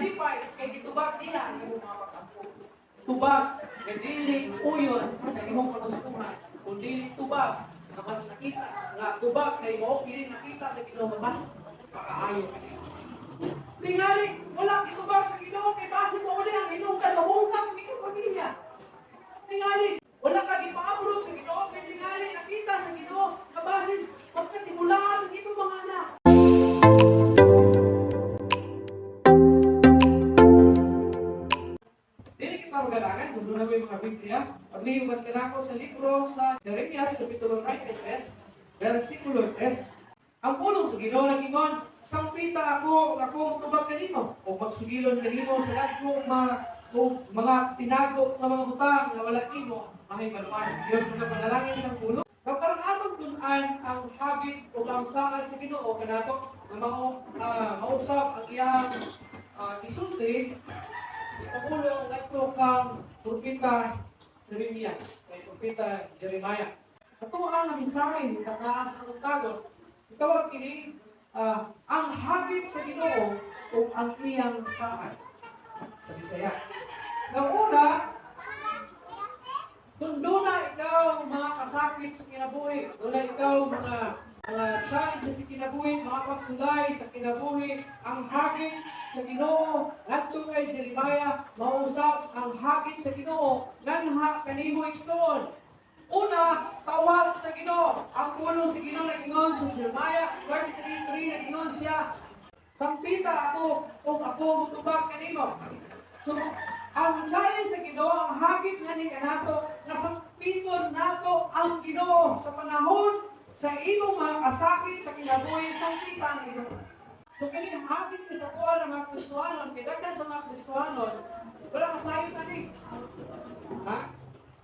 Malipay kay gitubag nila ang imong mga pag-ampo. Tubag kay dili uyon sa imong kagustuhan, kun dili tubag nga mas nakita nga tubag kay mao kini nakita sa Ginoo nga mas makaayo. Tingali, wala kitubag sa Ginoo kay base mo uli ang hinungdan, mabungkag ang imong pamilya. Tingali, wala ka gipa-abroad sa Ginoo kay tingali nakita sa Ginoo nga basin magkatimulaan ang imong mga anak. Dili kita magalangan kung doon na mo yung mga Biblia. Pagliyuban ka na ako sa libro sa Jeremias, Kapitulo 33, versikulo 3. Ang pulong sa Ginoo nag-ingon, "Sampita ako ug ako motubag kanimo, ug magsugilon kanimo sa dagkong mga o mga tinago nga mga butang nga wala nimo mahibaluan." Dios, nga panalangin sa pulong. Kaparang atong tun-an ang hagit o ang saad sa Ginoo kanato nga mao mausap ang iyang gisulti, ipapulong ngadto kang Propeta Jeremias, kay Propeta Jeremiah. Ato ang mensahe kataas ang tagot. Itawag kini ang hagit sa Ginoo o ang iyang saad sa Bisaya. Ang una, kung doon ikaw mga kasakit sa kinabuhi, doon ikaw mga challenges sa kinabuhi, mga pagsulay sa kinabuhi, ang hagit sa Ginoo ngadto kay Jeremiah, mausap ang hagit sa Ginoo nganha kanimo, igsoon. Una, tawag sa Ginoo. Ang pulong sa Ginoo nag-ingon sa Jeremiah 33:3, nag-ingon siya, "Sampita ako ug ako motubag kanimo." So, ang challenge sa Ginoo, ang hagit nga ni kanato, nga sampiton nato ang Ginoo sa panahon sa imong mga kasakit sa kinabuhi, sampita ang Ginoo. So kini ang hagit ni sa atoa ng mga Kristohanon, kay daghan sa mga Kristohanon, wala kasayod ani. Ha?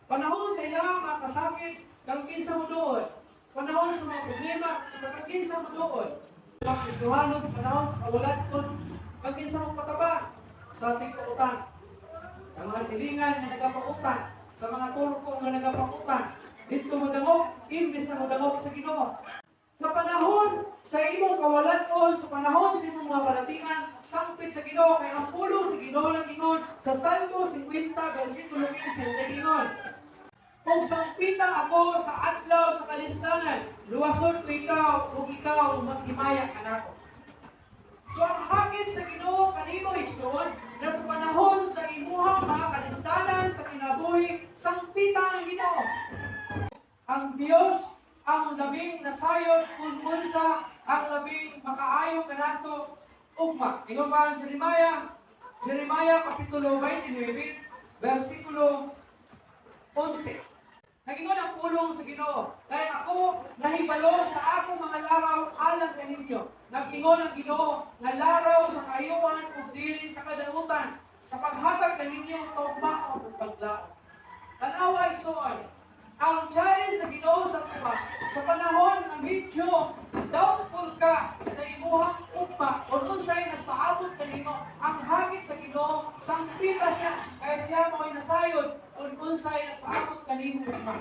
Panahon sa ilang mga kasakit, kang kinsa mo doon. Panahon sa mga problema, sa kang kinsa mo doon. Mga Kristohanon sa panahon sa kawalan, kang kinsa mo pataba sa tigpautang. Ang mga silingan nga nagapautang, sa mga turko nga nagapautang, didto mo dangog, imbes na mo dangog sa Ginoo. Sa panahon sa imong kawalan, sa panahon sa imong mga balatian, sampit sa Ginoo kay ang pulong sa Ginoo nag-ingon sa Salmo 50 versikulo 15, nag-ingon, "Kung sampita ako sa adlaw sa kalistanan, luwason ko ikaw ug ikaw maghimaya kanako." So ang hagit sa Ginoo kanimo, igsoon, na sa panahon sa imuhang mga kalistanan sa kinabuhi, sampita ang Ginoo. Ang Dios ang labing nasayod kung unsa ang labing makaayo kanato ugma. Ingon pa ang Jeremiah, Jeremiah Kapitulo 29, versikulo 11. Nag-ingon ang pulong sa Ginoo, "Kay ako nahibalo sa akong mga laraw alang kaninyo." Nag-ingon ang Ginoo nga laraw sa kaayuhan ug dili sa kadautan, sa paghatag kaninyo kaugma ug paglaom. Tanawa, igsoon, ang challenge sa Ginoo sa tuwa sa panahon nga medyo doubtful ka sa imuhang ugma o unsay nagpaabot kanimo, ang hagit sa Ginoo, sampita siya kay siya mo'y nasayod kung unsay nagpaabot kanimo ugma.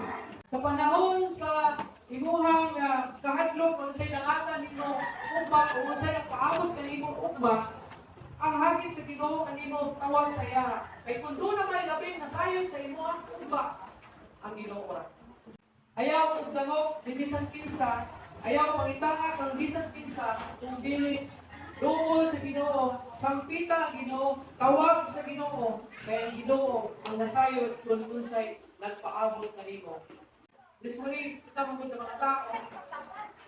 Sa panahon sa imuhang kahadlok kung unsay dangatan nimo ugma o unsay nagpaabot kanimo ugma, ang hagit sa Ginoo kanimo, tawag sa iya. Kay kung doon na may labing nasayod sa imuhang ugma, ang Ginoo ra. Ayaw og dangog ni bisan kinsa, ayaw pangitaa kang bisan kinsa kung dili duol sa Ginoo, sampita ang Ginoo, tawag sa Ginoo, kay ang Ginoo ang nasayod kung unsay nagpaabot kanimo. Usually, kita man gud mga tao,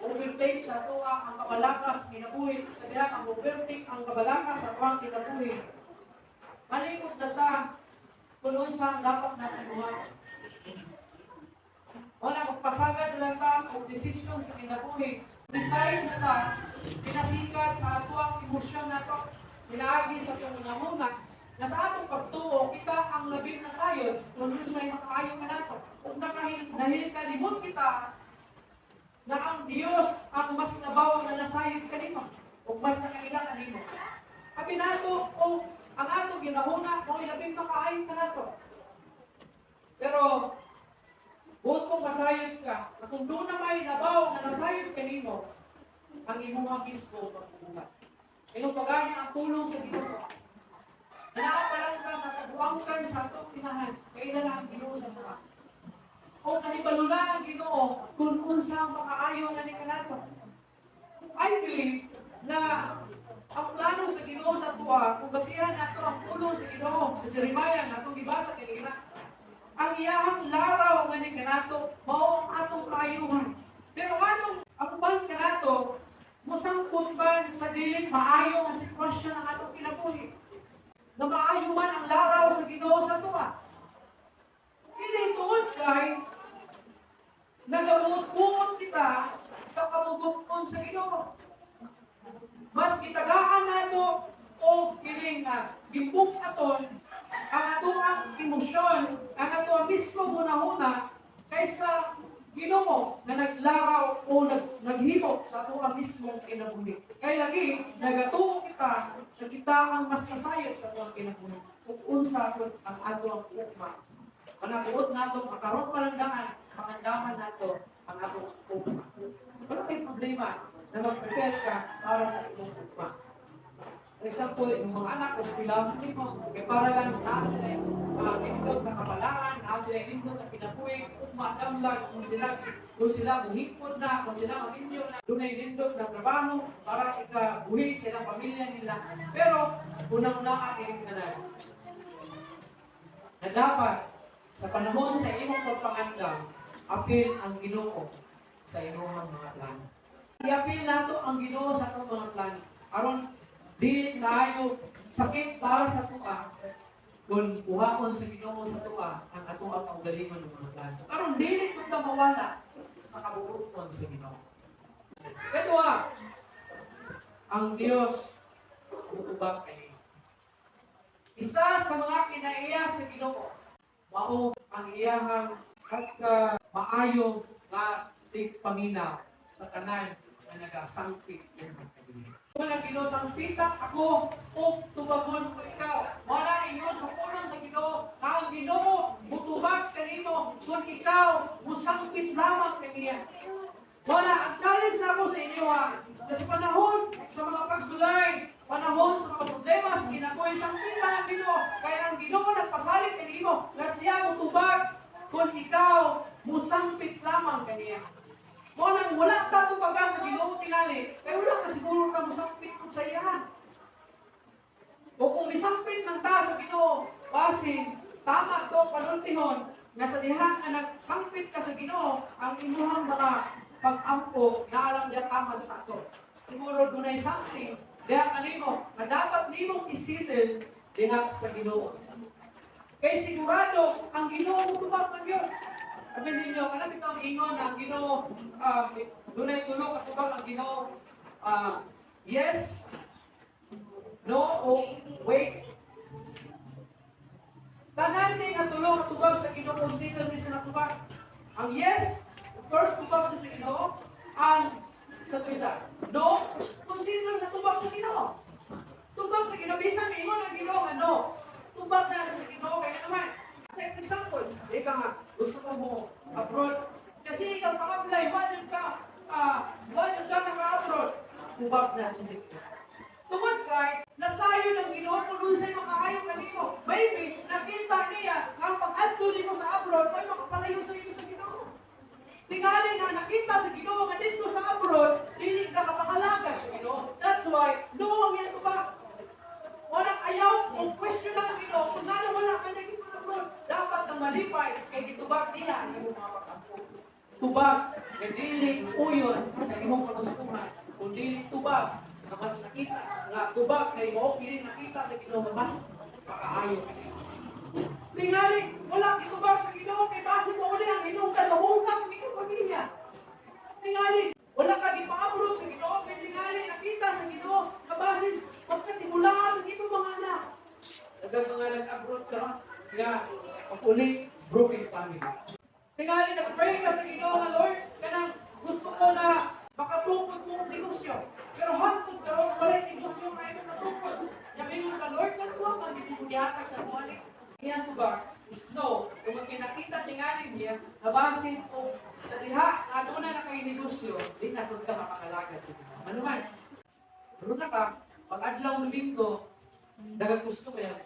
overtake sa atoa ang kabalaka sa kinabuhi, sa diha ang overtake ang kabalaka sa atoang kinabuhi. Malimot na ta kung unsa ang dapat natin buhaton. Wala, magpasagad na lang ta og desisyon sa kinabuhi. Decide na ta, pinasikat sa atoang emosyon nato, pinaagi sa atong hunahuna, na sa atong pagtuo, kita ang labing nasayod kung unsay makaayo kanato. Ug nahil kalimot kita na ang Dios ang mas labaw nga nasayod kanimo ug mas nakaila kanimo. Abi nato o ang atong ginahuna mao labing makaayo kanato. Pero buot kong masayod ka na kung doon na may labaw na nasayod kanimo, ang imuha mismo magbubuhat. Ingon pagani ang pulong sa Ginoo. Na naa pa lang ka sa kaguangkan sa atong inahan, kaila na ang Ginoo sa atoa. O nahibalo na ang Ginoo kung unsa ang makaayo nga ni kanato. I believe na ang plano sa Ginoo sa atoa, kung basihan nato ang pulong sa Ginoo sa Jeremiah nga atong gibasa kanina, ang iyahang laraw nga ni kanato mao ang atong kaayuhan. Pero anong ang uban kanato mosangpot man sa dili maayo nga sitwasyon ang atong kinabuhi? Na maayo man ang laraw sa Ginoo sa atoa. Kini tungod kay nagabuot-buot kita sa kamugot sa Ginoo. Mas gitagaan nato o kining nga gibug-aton ang atoang emosyon, ang atoang mismo hunahuna kaysa Ginoo nga naglaraw o naghimo sa atoang mismong kinabuhi. Kay lagi nagatuo kita na kita ang mas kasayod sa atoang kinabuhi kung unsa kun ang atoang ugma. Manabuot nato makaroon pa lang daan, makandaman nato ang atong ugma. Wala may problema na mag-prepare ka para sa imong ugma. For example, imong mga anak, eskwelahan nimo, kay para lang naa sila nindot na kapalaran, naa sila nindot na kinabuhi, ugma damlag kung sila muhipon na, kung sila maminyo na, dunay nindot na trabaho para ikabuhi sa ilang pamilya nila. Pero, unang-una kining tanan, na dapat sa panahon sa imong pagpangandam, apil ang Ginoo sa imong mga plano. Iapil nato ang Ginoo sa atong mga plano. Aron dili kaayo sakit para sa atoa kung kuhaon sa Ginoo sa atoa ang atong kaugalingon ng mga plano. Aron dili pud ta mawala sa kabuoton sa Ginoo. Ito, ang Dios mutubag kani. Isa sa mga kinaiya sa Ginoo mao ang iyahang pagka maayo nga tigpaminaw sa tanan nga nagasangpit iyang kaniya. Mga Ginoo, "Sangpita ako ug tubagon ko ikaw." Wala ingon sa pulong sa Ginoo nga ang Ginoo mutubag kanimo kung ikaw musangpit lamang kaniya. Wala ang challenge nako sa inyo ha. Na sa panahon sa mga pagsulay, panahon sa mga problema sa kinabuhi, sangpita ang Ginoo. Kaya ang Ginoo nagpasalig kanimo nga siya mutubag kung ikaw musangpit lamang kaniya. Mao nang wala ta tubaga sa Ginoo tingali, kay wala ka siguro ka musangpit kung sa iya. O kung misangpit man ta sa Ginoo, basin tama to panultihon nga sa diha nga nagsangpit ka sa Ginoo, ang imuhang mga pag-ampo na alam diya tamad sa ato. Siguro dunay something diha kanimo nga dapat nimong isettle diha sa Ginoo. Kay sigurado ang Ginoo mutubag man yun. Sabi ninyo, alam ito ang ingon na ang Ginoo, dunay tulo ka tubag ang Ginoo, yes, no, o wait. Tanan ni nga tulo ka tubag sa Ginoo, consider ni sa natubag. Ang yes, of course, tubag sa Ginoo. Ang sa tuisa, no, consider sa tubag sa Ginoo. Tubag sa Ginoo, bisan ingon ang Ginoo nga no. Tubag na sa Ginoo kay ano man. Like for example, ika nga, gusto ko mo abroad. Kasi ikaw pang-apply, wa jud ka naka-abroad. Tubag na sa Ginoo. Tungod kay, nasayo ng Ginoo kung unsay makaayo kanimo. Maybe, nakita niya nga ang pag-adto nimo sa abroad, may makapalayo sa imo sa Ginoo. Tingali nga nakita sa Ginoo nga dito sa abroad, dili ka kapangalagad sa Ginoo. That's why, no ang iyang tubag. Walang ayaw o question lang ang Ginoo kung ngano wala ka naging abroad. Dapat kang malipay kay gitubag niya ang imong mga pag-ampo. Tubag nga dili uyon sa imong kagustuhan, kung dili tubag nga mas nakita nga tubag kay mao kini nakita sa Ginoo nga mas makaayo kanimo. Tingali, wala gitubag sa Ginoo kay base mo uli ang hinungdan, mamungkang ang imong pamilya. Tingali, wala ka gipa-abroad sa Ginoo kay tingali nakita sa Ginoo nga basin pagkatimulaan ang imong mga anak. Daghang mga nag-abroad karon nga pag-uli broken family. Tingali nag-pray ka sa Ginoo nga, "Lord, kanang gusto ko na makatukod mo og negosyo." Pero hantod karon walay negosyo nga imong natukod. Nya mingon ka, "Lord, kanang wa man gid mo gihatag sa ako ani." Iyang tubag is no, kung kinakita tingali niya, nabasin o sa diha nga doon na kay negosyo, di na pud ka makakalagad sa Ginoo. Ano man, doon na ka, pag adlaw Domingo, daghang gusto mo yan.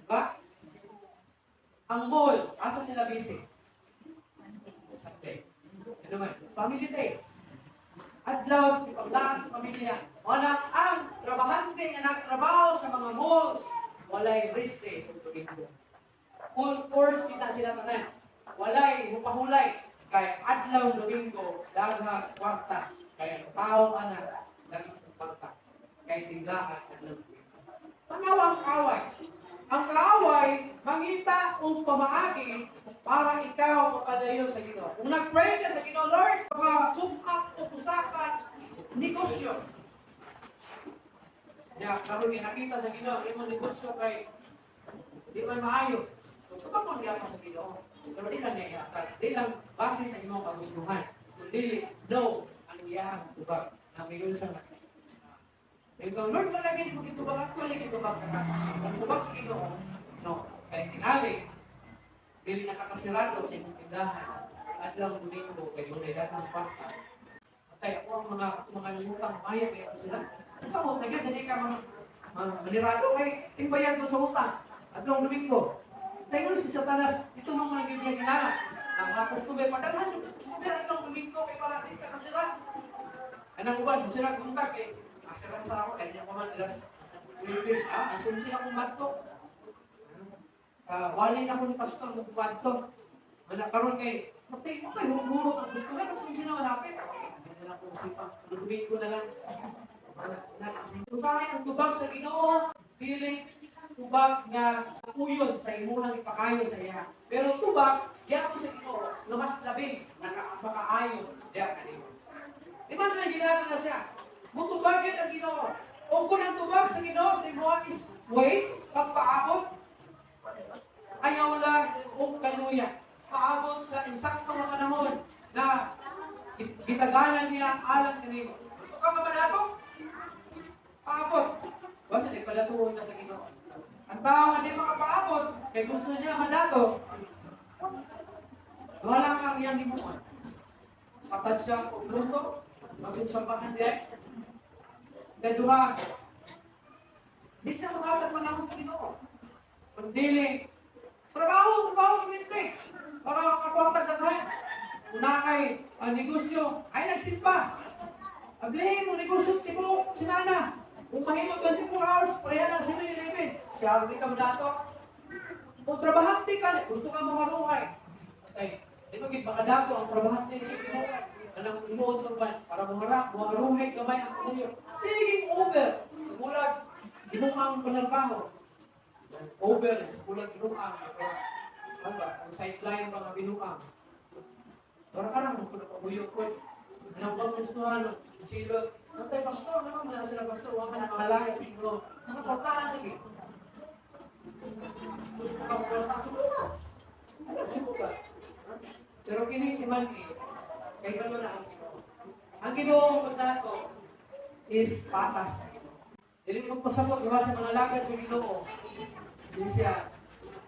Diba? Ang mall, asa sila busy? Sunday. Ano man? Family day. Adlaw sa ipaglaan sa pamilya. Wala ang trabahante nga nagtrabaho sa mga malls, walay rest day ug Domingo. Full force kita sila tanan. Walay mupahulay kay adlaw Domingo daghang kwarta. Kay ang tao ana daghang kwarta. Kay tinglaan adlaw Domingo. Tanaw ang kaaway. Ang kaaway mangita og pamaagi para ikaw makalayo sa Ginoo. Kung nag-pray ka sa Ginoo, "Lord, mga tugak o pusakan negosyo." Ya, karon kay nakita sa Ginoo ang imong negosyo kay di man maayo. So, tubag niya ka sa Ginoo. Pero di lang niya ihatag. Di lang base sa imong kagustuhan. Kung dili, no, ang iyang tubag na mayroon sa nga. Ikaw, "Lord, wala gid mo gitubag ako, wala gitubag ka." Ang tubag sa Ginoo, no, kay tingali, dili nakakasirado sa imong tindahan. Adlaw Domingo kay dunay daghang kwarta. Kay ako ang mga nangutang, maya kay ako sila. Sa mo nagyan dili ka mga manirado kay timbayan mo sa utang. Adlaw Domingo. Tayo si Satanas, ito mga mga Biblia ginana. Ang mga customer, padalhan yung customer adlaw Domingo kay para di ka kasira. Anang uban, sira buntag kay asiran sa ako, kaya ko man alas 11, ang sunsi na kong madto. Wali na ko ni pastor mo madto. Mana karon kay patay mo kay hurot ang customer, sunsi na malapit. Hindi na lang ko usipan. Sa Domingo na lang. Ana, na, usahay ang tubag sa Ginoo, dili tubag nga uyon sa imuhang ipakayo sa iya. Pero tubag diya sa Ginoo nga mas labi makaayo diya kanimo. Di ba na ginana na siya? Mutubagin ang Ginoo. O kung ang tubag sa Ginoo sa imuha is wait, pagpaabot, ayaw lang og kaluya. Paabot sa insakto nga panahon na gitaganan niya alang kanimo. Gusto ka mamanato? Paabot. Basta di palatuon na sa Ginoo. Ang tao nga di makapaabot, kay gusto niya manato, wala kang iyang himuon. Patad siya og luto, magsimsambahan diay. Kaduha, di siya makatag manahon sa Ginoo. Kung dili, trabaho, trabaho, kuminte, para makakuha daghan. Kung na kay negosyo, ay nagsimba. Ablihin mo negosyo tibuok semana. Kung mahimo 24 hours, pareha lang 7-Eleven. Siya rin ka mo dato. Kung trabahante ka, gusto ka maharuhay. Okay, di mo gid makadato ang trabahante ni Ginoo. Anang imuon sa uban para muharuhay gamay ang pamilya. Sige, over. Sa bulag, binuang panarbaho. Over, sa bulag binuang. Ano ba? Ang sideline ba nga binuang. Para ka lang, kung napabuyok ko. Anang pagkustuhan, silot. Natay pastor, naman wala sila pastor, huwag ka na mahalaya sa inyo. Nakaportahan lagi. Gusto ka maportahan, subukan. Ano, subukan. Pero kini iman eh, kay balo na ang Ginoo. Ang Ginoo kung nato is patas sa Ginoo. Dili mo pasabot gawa sa mga lagad sa Ginoo. Di siya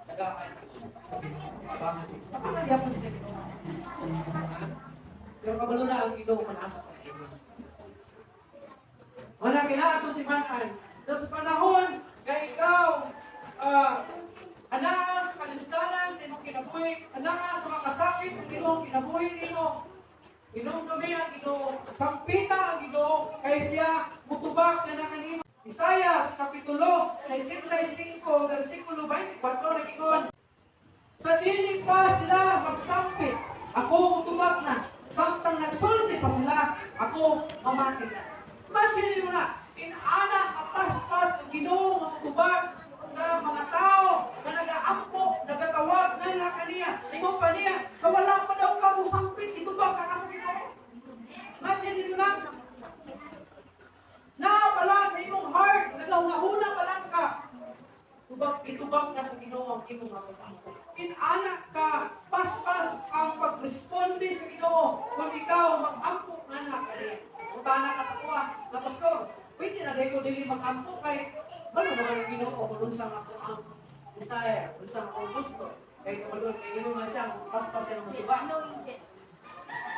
tagaan sa Ginoo. Abangan sa Ginoo. Abangan gyapon siya sa Ginoo. Ha? Pero kabalo na ang Ginoo kung asa sa Ginoo. Wala kailangan itong timan-an. Na sa panahon nga ikaw anaa sa kalisdanan sa imong kinabuhi, anaa sa makasakit ang Ginoo kinabuhi nimo, hinumdumi ang Ginoo, sampita ang Ginoo, kay siya mutubag na kanimo. Isayas Kapitulo 65 versikulo 24 nagingon, "Sa dili pa sila magsampit, ako mutubag na. Samtang nagsulti pa sila, ako mamati na." Imagine mo na, inana kapaspas ang Ginoo nga mutubag sa mga tao na nagaampo, nagatawag nga na kaniya. Ingon pa niya, sa wala pa daw ka musampit, itubag ka sa Ginoo. Imagine mo na, na pala sa imong heart, nagahuna pa lang ka. Tubag, itubag na sa Ginoo ang imong mga pag-ampo. Inana ka, paspas ang pagresponde sa Ginoo kung ikaw mag-ampo nga na kaniya. Utana ka sa kuha, na pastor, pwede na dahil ko dili mag-ampo kay balo naman ang Ginoo kung unsa nga ako ang desire, unsa nga akong gusto. Kay kabalo kay Ginoo man siya, paspas siya ng mutubag.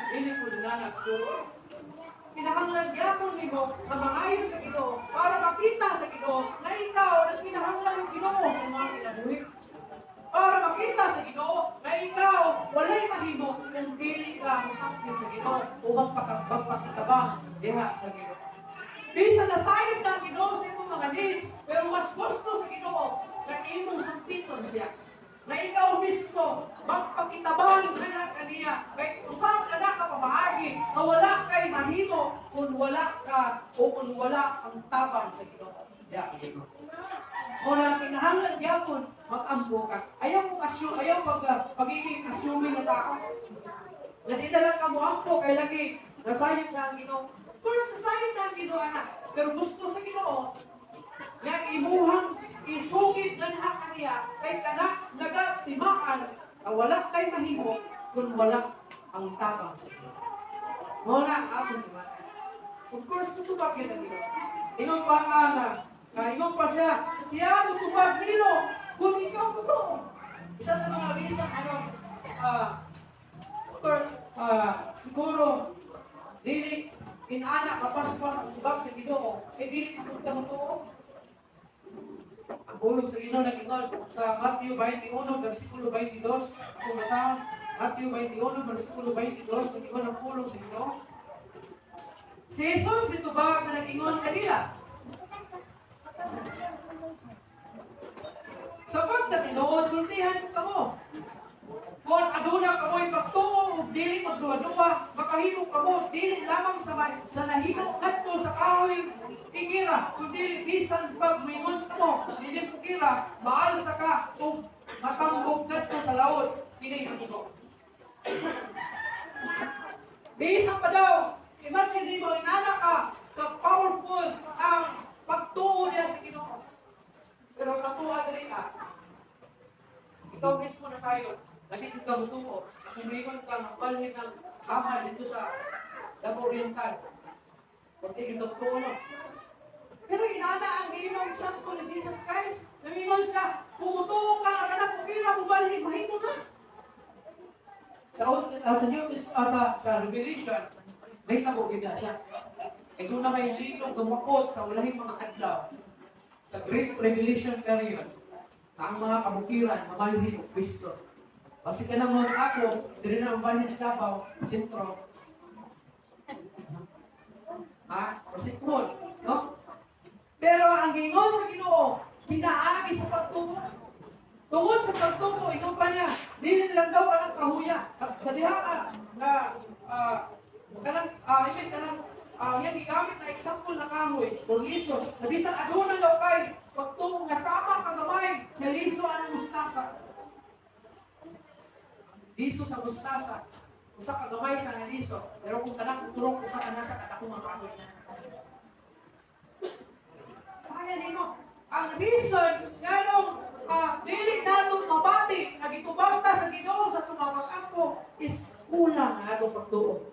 Dili ko dinana siguro. Kinahanglan gyapon nimo nga mangayo sa Ginoo para makita sa Ginoo na ikaw nagkinahanglan ng Ginoo sa mga kinabuhi. magpakasakit sa Ginoo o magpakitabang diha sa Ginoo. Bisan nasayod na ang Ginoo sa imong mga needs, pero mas gusto sa Ginoo na imong sumpiton siya. Na ikaw mismo magpakitabang na kaniya kay usa ka na ka pamaagi nga wala kay mahimo kung wala ka o kung wala ang tabang sa Ginoo. Diha kay Ginoo. O na kinahanglan gyapon mag-ampo ka. Ayaw mo assume, ayaw pagiging assuming na tao. Nga di na lang ka moampo kay lagi nasayod na ang Ginoo. Of course, nasayod na ang Ginoo, anak. Pero gusto sa Ginoo nga imuhang isugid na lahat kaniya kay kana nagatimaan na wala kay mahimo kung wala ang tabang sa Ginoo. Mao na ang atong timaan. Of course, tutubag yun ang Ginoo. Ingon pa nga nga, nga ingon pa siya, siya mutubag nimo kung ikaw totoo. Isa sa mga reason, ano, of course, siguro, dili inana kapaspas ang tubag sa Ginoo, eh dili ka motuo. Ang pulong sa Ginoo nag-ingon sa Matthew 21 versikulo 22, kung basahan Matthew 21 versikulo 22, nag-ingon ang pulong sa Ginoo. Si Jesus mitubag na nag-ingon kanila. Sa pagkatinuod, sultihan ko kamo. Kung aduna kamo'y pagtuo ug dili magduha-duha, makahimo kamo dili lamang sa nahimo ngadto sa kahoy higera, kundi bisan pag moingon kamo, dili kira, maalsa ka ug matambok ngadto sa laot, kini mahimo. Bisan pa daw, imagine nimo inana ka, ka powerful ang pagtuo niya sa Ginoo. Pero sa tuwa dili ka, ikaw mismo na sayo, lagi ka mutuo, kung moingon ka magbalhin ng sama dito sa Davao Oriental. Kunti yung mutuo, no? Pero inana ang giinong example ni Jesus Christ. Namingon siya, kung mutuo ka, kanang kukira, mubalhin, mahimo na. Sa Old, sa New sa Revelation, may tabo gid na siya. Ito na may libro gumakot sa ulahing mga adlaw. Sa Great Revelation period, ang mga kabukiran, mamalhin og Kristo. Basi ka naman ako, diri na mabalhin sa Davao, sentro. Ha? Kasi tungod, no? Pero ang gingon sa Ginoo, pinaagi sa pagtuo. Tungod sa pagtuo, ingon pa niya, dili lang daw kanang kahuya. At sa diha ka na kanang I mean kanang yan gigamit na example na kahoy o liso. Na bisan aduna daw kay pagtuo nga sama ka gamay sa liso ang mustasa. Liso sa mustasa. Usa ka gamay sa nga liso, pero kung kanang turok usa ka nasa kadakong kahoy. Kaya nimo. Ang reason nganong dili nato mabati nga gitubag ta sa Ginoo sa atong pag-ampo is kulang ang atong pagtuo.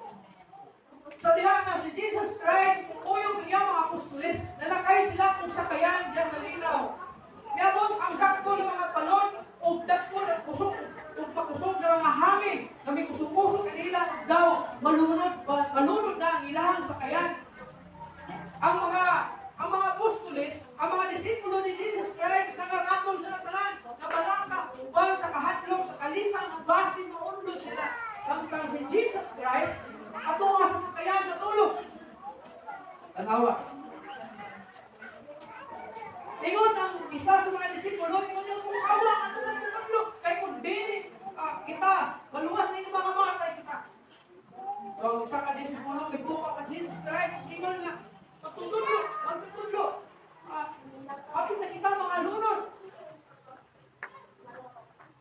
Sa diha nga si Jesus Christ mukuyog ang iyang mga apostoles, nalakay sila kung sakayan diha sa linaw. Miabot ang dagko ng mga balon ug dagko ng kusog ug makusog na mga hangin nga mikusog-kusog kanila ug daw malunod na ang ilahang sakayan. Ang mga apostoles, ang mga disipulo ni Jesus Christ, nangarakol sa tanan, nabalaka, uban sa kahadlok, sa kalisang, ang basin, maunlod sila. Samtang si Jesus Christ, ato nga sa sakayan, natulog. Tanawa. Ingon ang isa sa mga disipulo, ingon niya, kung awa, ato nagtutulog, kay kung dili kita, maluwas na inyong mga matay kita. So, ang isa ka disipulo, ibuka ka Jesus Christ, ingon nga, magtutudlo, magtutudlo. Kapit na kita mga lunod.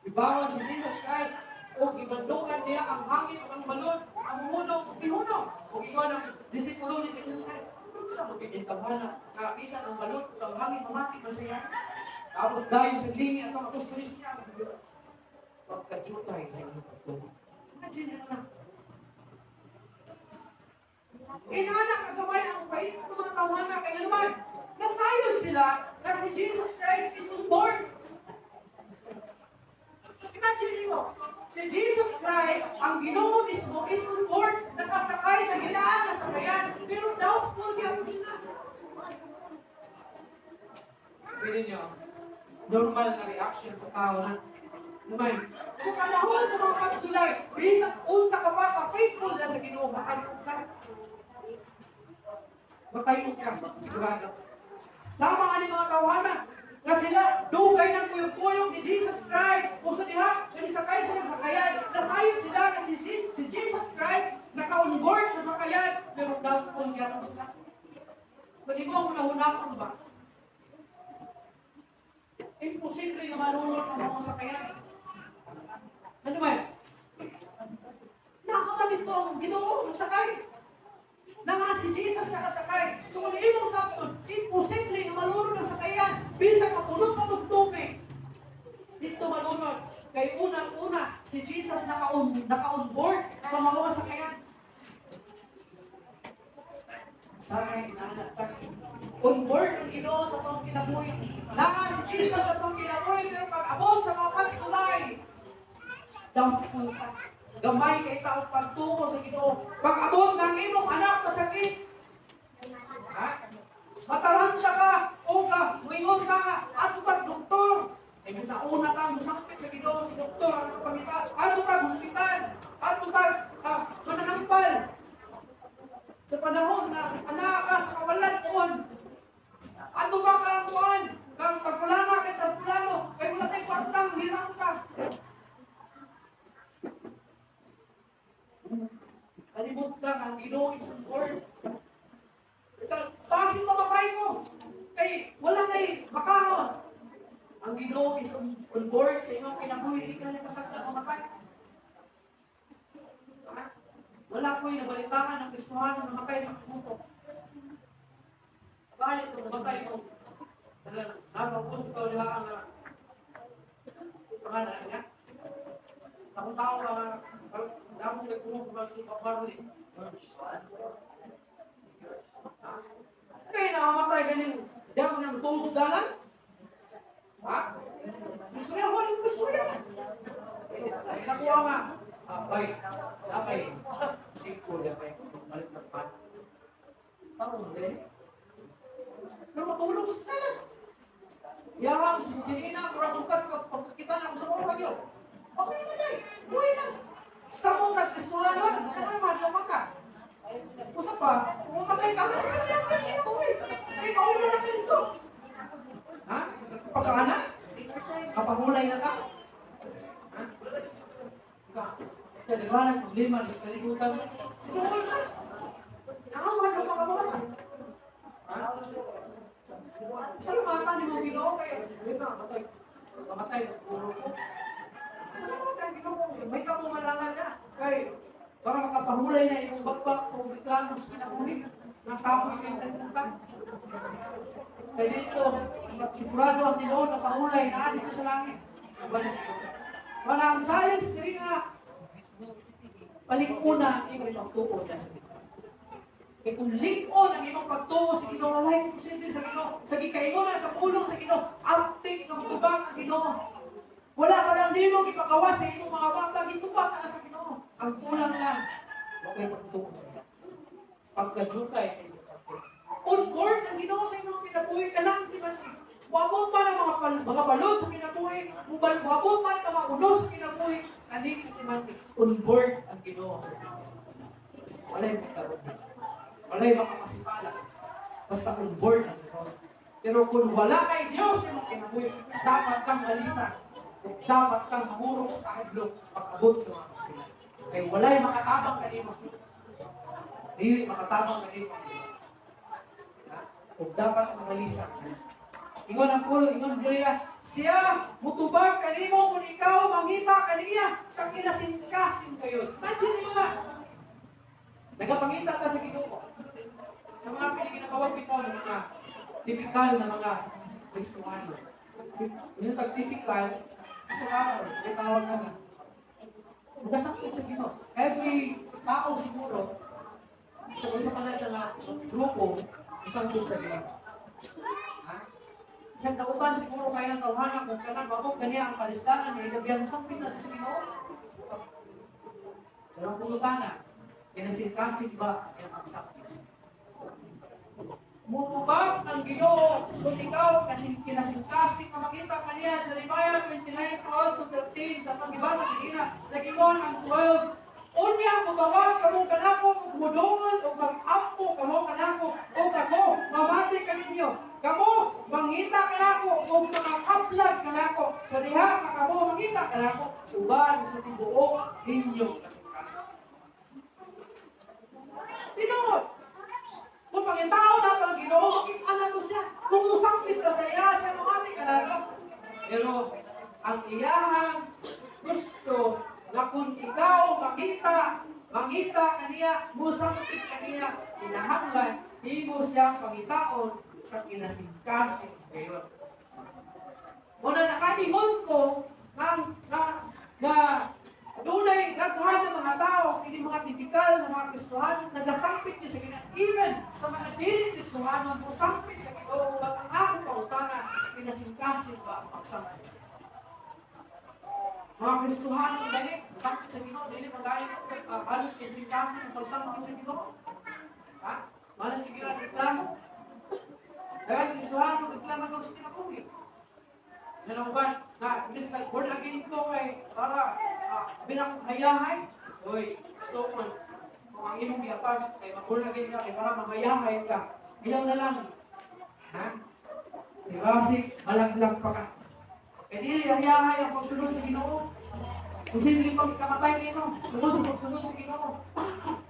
Ibangon si Jesus Christ, o gibandukan niya ang hangin ug ang balon, ang hunong ug gihunong. Ug ingon ang disipulo ni Jesus Christ, unsa mo gid tawhana, kabisan ang balon ug ang hangin mamati man siya. Tapos dayon sa lingi atong apostoles niya, pagkajutay sa inyong pagtuo. Imagine nyo na. Inana kagamay ang bait ng mga tawhana kaya naman, nasayod sila na si Jesus Christ is on board. Imagine mo, si Jesus Christ, ang Ginoo mismo, is on board, nakasakay sa gilaan na sakayan, pero doubtful gyapon sila. Pwede nyo, normal na reaction sa tao na. Naman. Sa panahon sa mga pagsulay, bisan unsa ka pa ka faithful na sa Ginoo, makayog ka. Makayog ka, sigurado. Sama ani mga tawhana, nga sila dugay ng kuyog-kuyog ni Jesus Christ o sa diha nga nisakay sila sa sakayan, nasayod sila nga si Jesus Christ naka-on board sa sakayan, pero doubtful gyapon sila. Kung imo ang hunahunakon ba? Imposible nga malunod ang mga sakayan. Ano man? Naa man didto ang Ginoo nagsakay. Naa si Jesus nakasakay. So kung imong sabton, imposible nga malunod ang sakayan. Bisan mapuno pa tong tubig. Didto malunod. Kay unang-una, si Jesus naka-on board sa mga sakayan. Sakay, inaanak ta. On board ang Ginoo sa atong kinabuhi. Naa si Jesus sa atong kinabuhi, pero pag abot sa mga pagsulay, doubtful ka. Gamay kay tao pagtuo sa Ginoo. Pag abot ng imong anak masakit, ha? Mataranta ka o ka, muingon ka, ato tag doktor. Eh, sa una ka, musangpit sa Ginoo, si doktor, ang kapangita, ato tag hospital, ato tag mananampal. Sa panahon na anak ka sa kawalan kuan, ato ba ka ang kuan, kang tarpulana kay tarpulano, kay wala tay kwartang hirang ka. Kalimot ka ang Ginoo is on board. Basin mamatay ko. Kay wala nay makaon. Ang Ginoo is on board sa imong kinabuhi, di ka na masaktan mamatay. Ha? Wala ko'y nabalitaan ng Kristiyano na namatay sa kumuto. Balik kung namatay mo, nasa hospital nila ang pangalan niya. Akong tao nga, damong nagkumong si Bob Marley. Kaya namamatay ganin, diyan ng tulog sa dalan? Ha? Gusto niya, wala yung gusto niya. Nakuha nga, abay, sabay, simple yan kayo, malit na pan. Parang galing. Pero matulog sa dalan. Yawang, sinina, kurang sukat, pagkita na, sa mga bagyo. Okay na dyan, buhay na. Sa mong nagkasuhan, ano naman, naman ka. Usa pa, kung mamatay ka, ano sa mga kinabuhi? Kaya kauna na ka dito. Ha? Pagkaanak? Kapahulay na ka? Ha? Kaliwanag, problema, sa kalibutan. Tungkol ka. Nakaman, lupa ka mga. Ha? Salamatan ni mo Ginoo kay mamatay. Mamatay puro ko. Salamatan Ginoo. May kapumalangan sa kay para makapahulay na imong bakbak kung reklamo sa kinabuhi ng kapoy kay nagpunta. Kay dito, sigurado ang tinuod na pahulay na dito sa langit. Wala ang challenge diri nga palikuna ang imong pagtuo na sa Ginoo. Kay kung lig-on ang imong pagtuo sa Ginoo, walay imposible sa Ginoo. Sa gikaingon na sa pulong sa Ginoo, aptik nga motubag ang Ginoo. Wala ka lang nimo gipagawas sa imong mga bangba, gitubag ka na sa Ginoo. Ang kulang lang, wa kay pagtuo sa Ginoo. Pagkajutay sa imong pagtuo. On board ang Ginoo sa imong kinabuhi kanang di man wabot man ang mga balod sa kinabuhi, wabot man ang mga ulo sa kinabuhi, kani di man on board ang Ginoo sa kinabuhi. Walay magkaroon. Walay makakasipalas. Basta on board ang Ginoo. Pero kung wala kay Dios sa imong kinabuhi, dapat kang malisa. Dapat kang mamurok sa kahadlok pag-abot sa mga kasila. Kay walay makatabang kanimo. Dili makatabang kanimo. Ug dapat kang malisa. Ingon ang pulong, ingon Gloria, siya mutubag kanimo kung ikaw mangita kaniya sa kinasingkasing kayo. Imagine mo na. Nagapangita ka sa Ginoo. Sa mga piniginatawag bitaw ng mga tipikal na mga Kristiyano. Yung tag-tipikal, isang araw, may tawag ka na. Nagkasakit sa Ginoo. Every tao siguro, sa isa pa na sa mga grupo, isangkot sa Ginoo. Ha? Isang dautan siguro kayo ng tawhana kung kanang mabog kaniya ang palistanan niya, igabihan sampit na sa Ginoo. Pero ang pangutana, kinasingkasing ba ang pagsakit sa Ginoo? Mutubag ang ang Ginoo kung ikaw kasi kinasingkasing nga makita kaniya. Jeremiah 29:12 to 13, sa atong gibasa kanina, nag-ingon ang 12, "Unya mutawag kamo kanako ug moduol ug mag-ampo kamo kanako ug ako mamati kaninyo. Kamo mangita kanako ug makakaplag kanako sa diha nga kamo mangita kanako uban sa tibuok ninyong kasing-kasing." Tinuod. Kung pangitaon nato ang Ginoo, makita nato siya. Kung musangpit ka sa iya, siya mamati kanako. Pero ang iyahang gusto na kung ikaw makita, mangita kaniya, musangpit kaniya, kinahanglan himo siya pangitaon sa kinasingkasing gayon. Muna nakaingon ko nga na, na dunay daghan ng mga tao, kini mga tipikal na mga Kristohano, nagasangpit niya sa Ginoo. Even sa mga dili Kristohano, musangpit sa Ginoo, but ang akong pangutana, kinasingkasing ba ang pagsangpit sa Ginoo? Mga Kristohano dali, sangpit sa Ginoo, dili magayon halos kinasingkasing ang pagsangpit sa Ginoo. Ha? Wala sige ra reklamo. Dahil Kristohano reklamo daw sa kinabuhi. Yan ang ba? Na, imbis na born again ko kay para binang hayahay. Uy, so kung ang imong giapas kay ma-born again ka kay para maghayahay ka, ilaw na lang. Ha? Di ba kasi malaglag pa ka. Kaya dili hayahay ang pagsunod sa Ginoo. Posible pang ikamatay nimo tungod sa pagsunod sa Ginoo.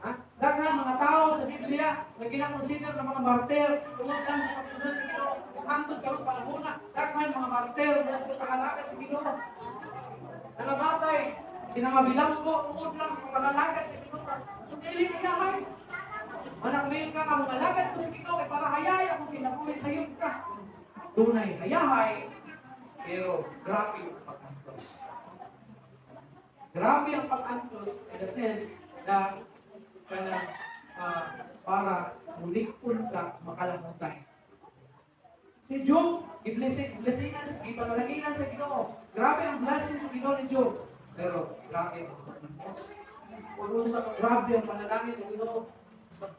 Ha? Daghan mga tao sa Biblia na gina-consider na mga martyr tungod lang sa pagsunod sa Ginoo. Ug hangtod karon panahona, daghan mga martyr na sa pag-alagad sa Ginoo. Nangamatay, pinangabilanggo tungod lang sa pag-alagad sa Ginoo. So dili hayahay. Manak mayon ka nga mangalagad ko sa Ginoo kay para hayay akong kinabuhi, sayop ka. Dunay hayahay, pero grabe ang pag-antos. Grabe ang pag-antos in the sense na kanang para mulikon ka, makalamutay. Si Job, i-blessing, blessingan, ipanalanginan sa Ginoo. Grabe ang blessing sa Ginoo ni Job. Pero grabe ang pag-antos. Kung sa grabe ang panalangin sa Ginoo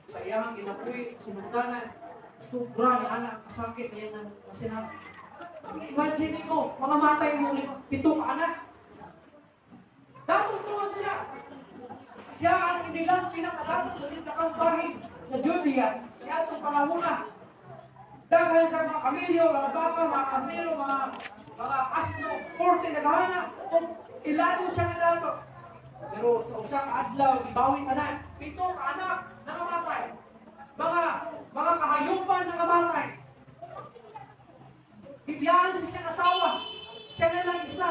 sa iyang kinabuhi, sa sinugdanan, sobra ni ana ang kasakit na yan ang sinabi. Imagine mo, mga matay mo, lima, pito ka anak. Datong tuon siya. Siya ang inilang pinakadatot sa sintakang bahin sa Judea. Siya atong pangahuna. Dahil sa mga kamilyo, mga baka, mga karnero, mga asno, 40 naghana, kung ilado siya nga dato. Pero sa usa ka adlaw, gibawi tanan. Pito ka anak nangamatay. Mga kahayupan nangamatay. Gibiyaan si siyang asawa. Siya na lang isa.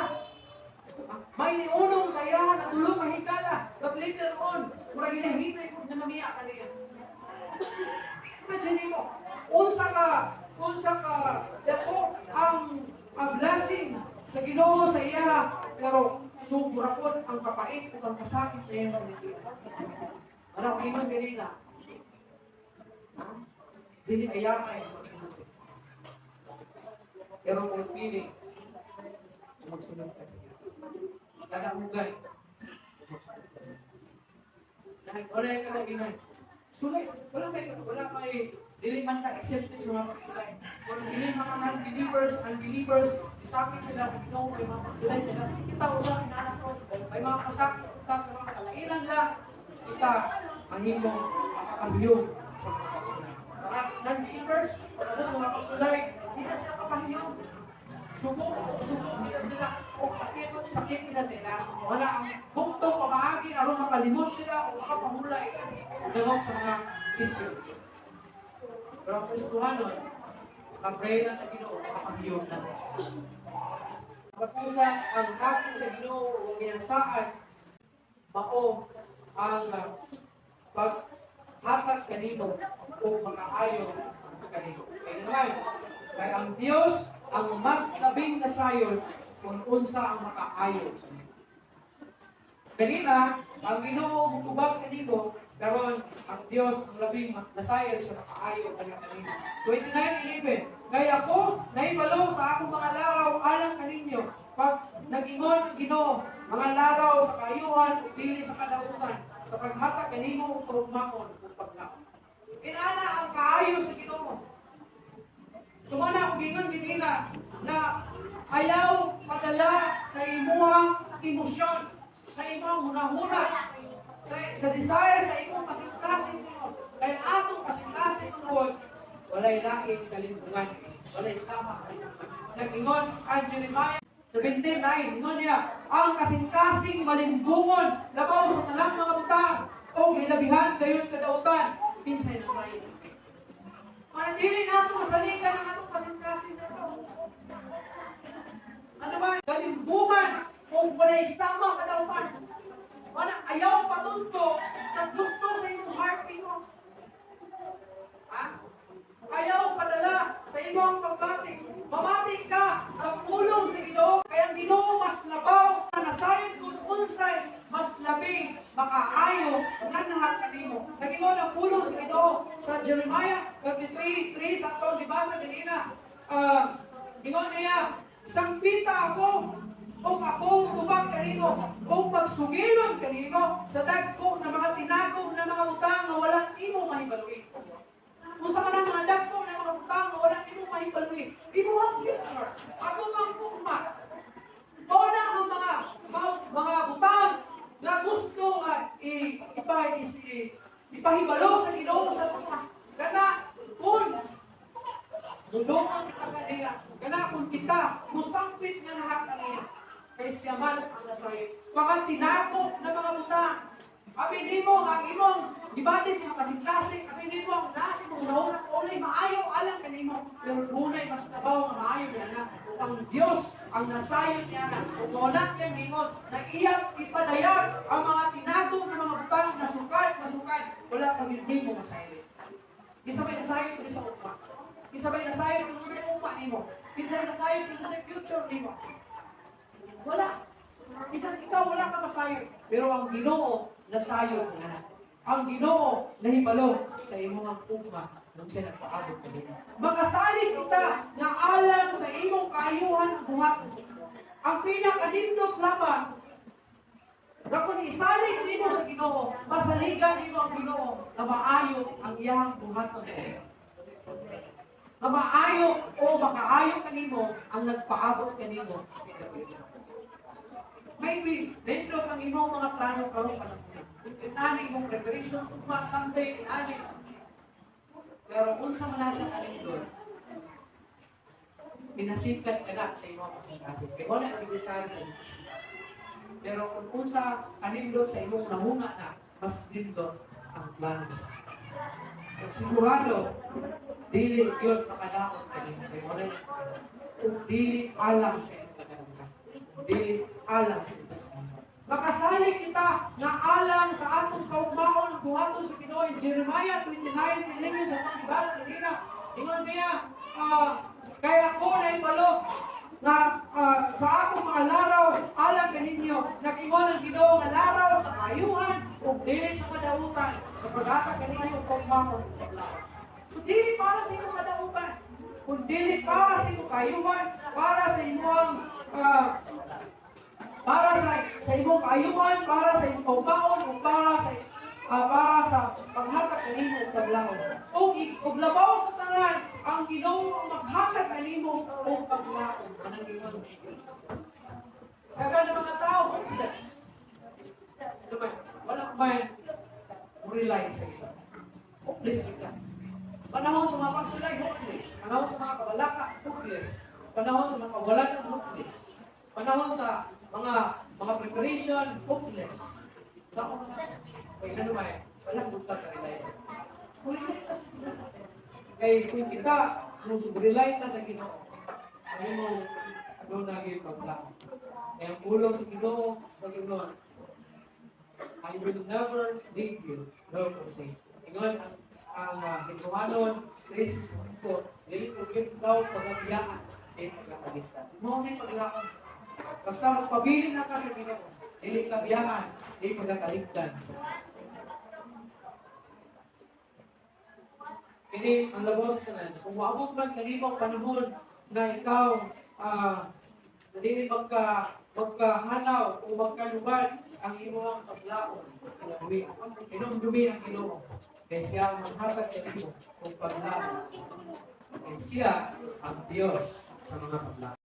May niunong sa iyahan na tulo ka higala. But later on, murag ginahinay ko na mamiya kaniya. Imagine mo, unsa ka dako ang blessing sa Ginoo sa iya, pero sobra pod ang kapait ug ang kasakit na yan sa Ginoo. Ano ang ingon kanina? Ha? Dili ayamay ang magsunod sa Ginoo. Pero kung pili, magsunod ka sa Ginoo. Kadamugan, magsunod ka sa Ginoo. Dahil wala yung kadagingan. Sulay, wala may, dili man ka accepted sa mga pagsulay. Kung dili mga non-believers, unbelievers, isakit sila sa Ginoo, may mga pagsulay sila. Kita usa inaanak ko, may mga kasakit, kita mga kalainan lang, kita mahimong makapahiyog sa mga pagsulay. Mga non-believers, pag sa mga pagsulay, hindi na sila kapahiyog. Sugo, sugo nila sila, o sakit, sakit nila sila. Wala ang buktong pamaagi aron makalimot sila o makapahulay dangop sa mga isyu. Pero ang Kristohanon, kapray lang sa Ginoo, makapahiyog na. Katapusan, ang akin sa Ginoo o ginasaan, mao ang paghatag kanimo o makaayo kanimo. Kaya naman, kay ang Dios ang mas labing nasayon kung unsa ang makaayo. Kanina, ang Ginoo mutubag kanimo, karon ang Dios ang labing nasayon sa makaayo kanya kanimo. 29:11. "Kay ako nahibalo sa akong mga laraw alang kaninyo. Pag nag-ingon ang Ginoo, mga laraw sa kaayuhan ug dili sa kadautan, sa paghatag kanimo og kaugmaon ug paglaom." Inana ang kaayo sa Ginoo. Akong gingon dinina na ayaw padala sa imuhang emosyon, sa imong hunahuna, sa desire sa imong kasing-kasing nimo. Kaya atong kasing-kasing mo, walay lain kalimbungan, walay sama kalimbungan. Nag-ingon ang Jeremiah 17:9, ingon niya, ang kasing-kasing malimbungon, labaw sa tanang mga butang, o hilabihan gayon kadautan, kinsay nasayod. Para dili nato masaligan ang atong kasing-kasing na to. Ano ba? Kalimbungan kung walay sama kadautan. Wala, ayaw patunto sa gusto sa imong heart nimo. Ha? Ayaw padala sa imong pagbati. Mamati ka sa pulong sa Ginoo, kay ang Ginoo mas labaw na nasayod kung unsay mas labing makaayo nganha kanimo. Nag-ingon ang pulong sa Ginoo sa Jeremiah 33:3 sa atong gibasa ganina. Ingon niya, "Sampita ako ug akong tubag kanino ug pagsugilon kanino sa dagko na mga tinago na mga butang nga wala imo mahibaluin." Unsa man ang mga dagko na mga butang nga wala imo mahibaluin? Imong future, ako ang ugma. Mao na ang mga butang na gusto nga i, ipa, is, i, ipahibalo sa Ginoo sa tunga. Kana kung dudungan kita kaniya, kana kung kita musampit nga lahat kaniya, kay siya man ang nasayod. Mga tinago na mga butang. Abi nimo ang imong gibati sa mga kasing-kasing, abi nimo ang nasa imong hunahuna ulay maayo alang kanimo, pero dunay mas labaw nga maayo niya na ug ang Dios ang nasayod niya na ug mao na kay mingon na iyang ipadayag ang mga tinago na mga butang na sukad masukad wala pa gyud nimo masayod. Kinsa may nasayod kung sa ugma? Kinsa may nasayod kung sa ugma nimo? Kinsa may nasayod kung sa future nimo? Wala. Bisan ikaw, wala ka masayod. Pero ang Ginoo nasayod nga na. Ang Ginoo nahibalo sa imong ugma nung siya nagpaabot kanimo. Makasalig kita nga alang sa imong kaayuhan ang buhat sa Ginoo. Ang pinakanindot lamang na kung isalig nimo sa Ginoo, masaligan nimo ang Ginoo na maayo ang iyang buhaton. Na maayo o makaayo kanimo ang nagpaabot kanimo in the future. Maybe, nindot ang imong mga plano karon pa lang. Inani imong preparation, ugma, someday, inani. Pero unsa man na sa kanindot, pinasikat ka na sa imong kasing-kasing. Kaya wala ang desire sa imong kasing-kasing. Pero kung unsa kanindot sa imong nahuna na, mas nindot ang plano sa. Kung sigurado, dili yun makadaot kanimo. Kaya wala kung dili alang sa imong kadautan. Dili alang sa imong kadautan. Makasalig kita nga alang sa atong kaugmaon ang buhaton sa Ginoo. In Jeremiah 29:11 sa pagkibasa kanina, ingon niya, "Kaya ako nahibalo nga sa akong mga laraw alang kaninyo." Nag-ingon ang Ginoo nga laraw sa kaayuhan ug dili sa kadautan, sa paghatag kaninyo og kaugmaon ug paglaom. So dili para sa imong kadautan, kun dili para sa imong kaayuhan, para sa imong kaayuhan, para sa imong kaugmaon ug para sa paghatag kanimo og paglaom. Ug labaw sa tanan, ang Ginoo ang maghatag kanimo og paglaom. Anong ingon? Kaga ng mga tao, hopeless. Ano man, wala man rely sa iyo. Hopeless ka. Panahon sa mga pagsulay, hopeless. Panahon sa mga kabalaka, hopeless. Panahon sa mga kawalan, hopeless. Panahon sa mga preparation, hopeless. Sa ako mga, kay ano man, walang butang na rely sa. Rely ta sa Ginoo. Kay kung kita, kung rely ta sa Ginoo, ang imong doon na gyud paglaom. Kaya ang pulong sa Ginoo, pag-ingon, "I will never leave you nor forsake you." Ingon ang Hebrewanon 3:64, "Dili ko gyud daw pagabiyaan, dili pagkapaligtan." Mao ni paglaom. Basta magpabilin na ka sa Ginoo, dili ka biyaan, dili pagkakaligtan sa. Kini ang labos tanan. Kung moabot man kanimo ang panahon na ikaw dili magkahanaw o magkalubad ang imong paglaom kinabuhi, hinumdumi ang Ginoo kay siya ang maghatag kanimo og paglaom. Kay siya ang Dios sa mga pablato.